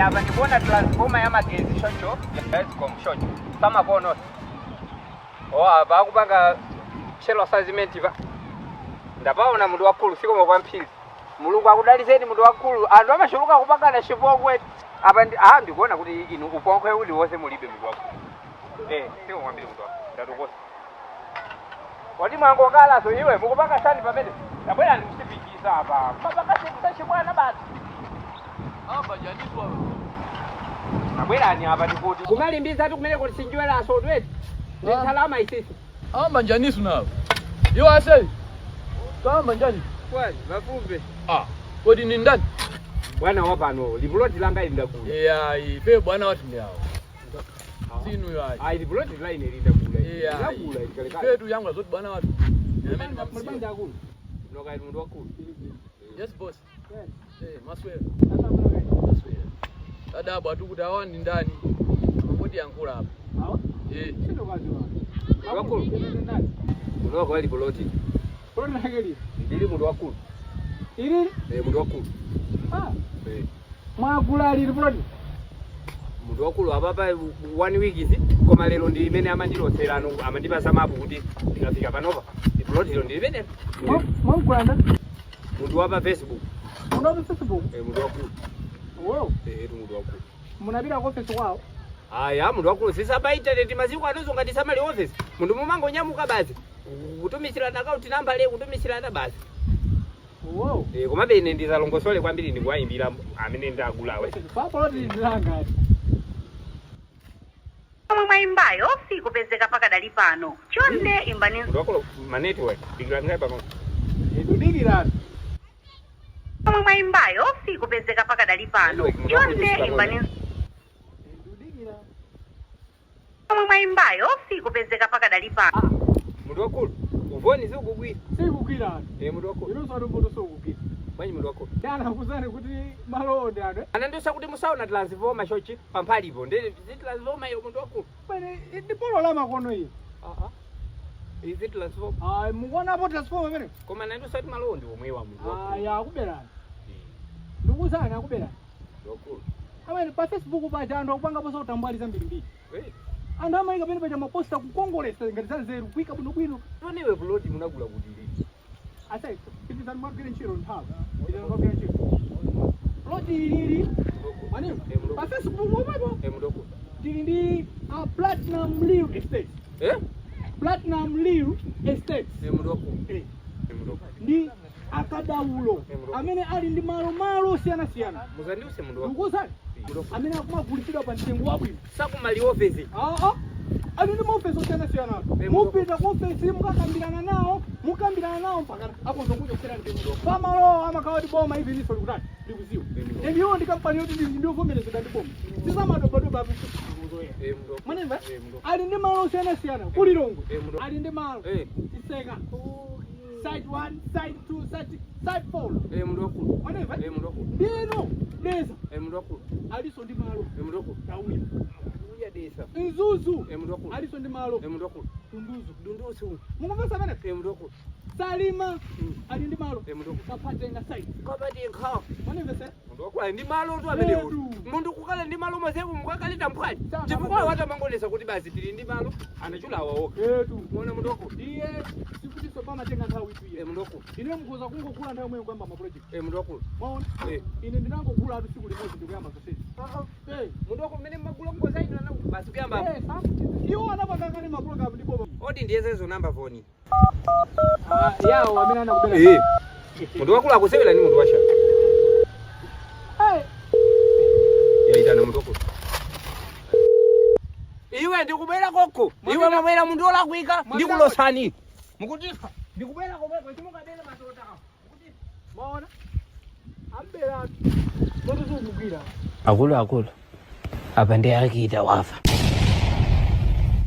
Apa ndikuona transformer ya magezi choncho ya Escom choncho samakono. O, apa akupanga tchelo simenti pa ndapaona, munthu wakulu. Zikomo kwambiri, Mulungu akudaliseni, munthu wakulu. Anthu amachuluka kupangana chipongwe apa. Ndikuona kuti inu upongwe uliwonse mulibe, munthu wakulu. Zikomo kwambiri, munthu wakulu, ndatokosa. Kodi mwangokalaso iwe mukupanga chani pamene tabwera ndikusipikiza apa mapanga chibwana basi? Amba janiswa. Tabwerani apa, ndikuti kumalimbizatu kumene kuti sinjiweraso tweti ndi nthalama isisi. Amba njanisu nawo. Iwo asei. Kamba njani? Kwani mafumbe. Ah, kodi ni ndani? Bwana wapano, lipuloti langa ili ndagula. Yeah, ife bwana watu ndi awo. Sinu yo ayi. Ayi, lipuloti la ine lindagula. Yeah. Ndagula ikalekale. Ife tu yangu zoti bwana watu. Amene Mabanja akulu. Noka munthu wakulu. Yes, boss. Eh, maswera. Maswera. Tadabwa tu kuti awa ndi ndani. Amangoti yankhula apa. Awa? Eh. Wakulu. Munthu wakulu, lipuloti. Ploti lake lili. Ndili munthu wakulu. Ilili? Eh, munthu wakulu. Ah, Eh. mwagula lili ploti? Munthu wakulu, apapa one week izi, koma lero ndi imene amandiloserano, amandipasa mapu kuti ndikafika panopa lipulotilo ndi limene. Mwamkulanda? Munthu wapa Facebook. Muno Facebook? Eh, munthu wakulu. Wow. Eh, munthu wakulu. Munapita ku office kwawo? Aya, munthu wakulu, sisapa internet masiku anozo ngati samali office. Munthu mumangonyamuka basi kutumisirana account number le, kutumisirana basi. Wow. Eh, komabe ine ndizalongosole kwambiri ndikuwayimbira amene ndagulawe. Pa ploti ndilanga. Omwe mwayimbayo sikupezeka pakadali pano, chonde imbani. Munthu wakulu, ma network ndikulankhula pang'ono. Ndudikira. Omwe mwayimbayo sikupezeka pakadali pano, chonde imbani. Ndudikira. Omwe mwayimbayo sikupezeka pakadali pano. Munthu wakulu, uvoni sikugwira. Sikugwira. Eh, munthu wakulu. Inonso atomboto sikugwira. Bwanji, munthu wakulu? Dana kuzani kuti malo ndi ano. Anandiuza kuti musaona transformer chochi pamphalipo, ndi zi transformer iyo, munthu wakulu. Pene ndi polo la makono iyi. Aha, izi transformer. Ah, mukuonapo transformer pene? Koma anandiuza kuti malowo ndi omwewa, munthu Ah, wakulu. ya akuberani. Ndikuzani, akuberani. Munthu wakulu. Amene pa Facebook paja anthu akupangapo za utambwali zambirimbiri. Eh. Anthu amayika pene paja maposta kukongolesa ngati za nzeru, kuyika bwinobwino. Toniwe, ploti munagula kuti liti? Asai, pitizani mwagwire ntchito nthawi. Pitizani mwagwire ntchito. Ploti ilili, maniwo, pa Facebook pomwepo. Eh, munthu wakulu. Tili ndi a Platinum Real Estate. Eh. Platinum Real Estate. Eh, munthu wakulu. Eh. Eh, munthu wakulu. Ndi akadaulo amene ali ndi malo malo osiyanasiyana. Muzandiuse, munthu wakulu. Ndikuwuzani, amene akumagulitsidwa pa mtengo wabwino. Sakumali ofesi? Aa, ali ndi maofesi osiyanasiyana. Mupita ku ofesi, mukakambirana nawo, mukambirana nawo mpaka akonza kuchotsera mtengo pamalowo. Amakhala kuti boma ivi liso likutani, likuziwa. And iwo ndi kampani yoti ndiovomerezeka ndi boma, sizamadobadoba apizoya. Eh, munthu wakulu. Mwanimva? Eh, munthu wakulu. Ali ndi malo osiyanasiyana kulilongwe. Eh, munthu Ali ndi malo Chiseka site 1, site 2, site 4. Eh, munthu wakulu. Mwanimva? Eh, munthu wakulu. Ndino Dedza. Eh, munthu wakulu. Aliso ndi malo. Eh, munthu wakulu. Tauya. Uya Dedza. Mzuzu. Eh, munthu wakulu. Aliso ndi malo. Eh, munthu wakulu. Dunduzu. Dunduzu. Mukumvetsa pamene? Eh, munthu wakulu. Salima ali ndi malo. Eh, munthu wakulu. Kapatenga site. Kapatenga. Mwanimvetsa? Munthu wakulu ali ndi malo tu amenewo. Edu. Munthu kukhala ndi malo mazeku mukakalita mphwali. Sana. Chifukwa watamangonesa kuti basi tili ndi malo, anachula awa okha. Etu. Muona, munthu wakulu. Ndiye sikutinso pamatenga nthawi ituye. Eh, munthu wakulu. Ine mukhoza kungokula nthawi imwe kuyamba ma project. Eh, munthu wakulu. Mwaona? Eh. Ine ndinangokula atu tsiku limodzi ndikuyamba zonsezi. Eh. Munthu wakulu, mmene mmagula kungozaina na basi kuyamba. Eh, iwo anapanga kale ma program ndi boma. Odi ndiyezezo namba foni. Ah, yawo amene anakubera. Eh. Munthu wakulu akusewera ni munthu washa. Eh. Yaitana, munthu wakulu. Iwe ndikubwera koko. Iwe mwabwera munthu olakwika, ndikulosani. Mukutifa. Ndikubwera komweko simukabere matota. Mwaona? Ambera atu. Moto sukugwira. Akulu akulu, apa ndi akita wafa.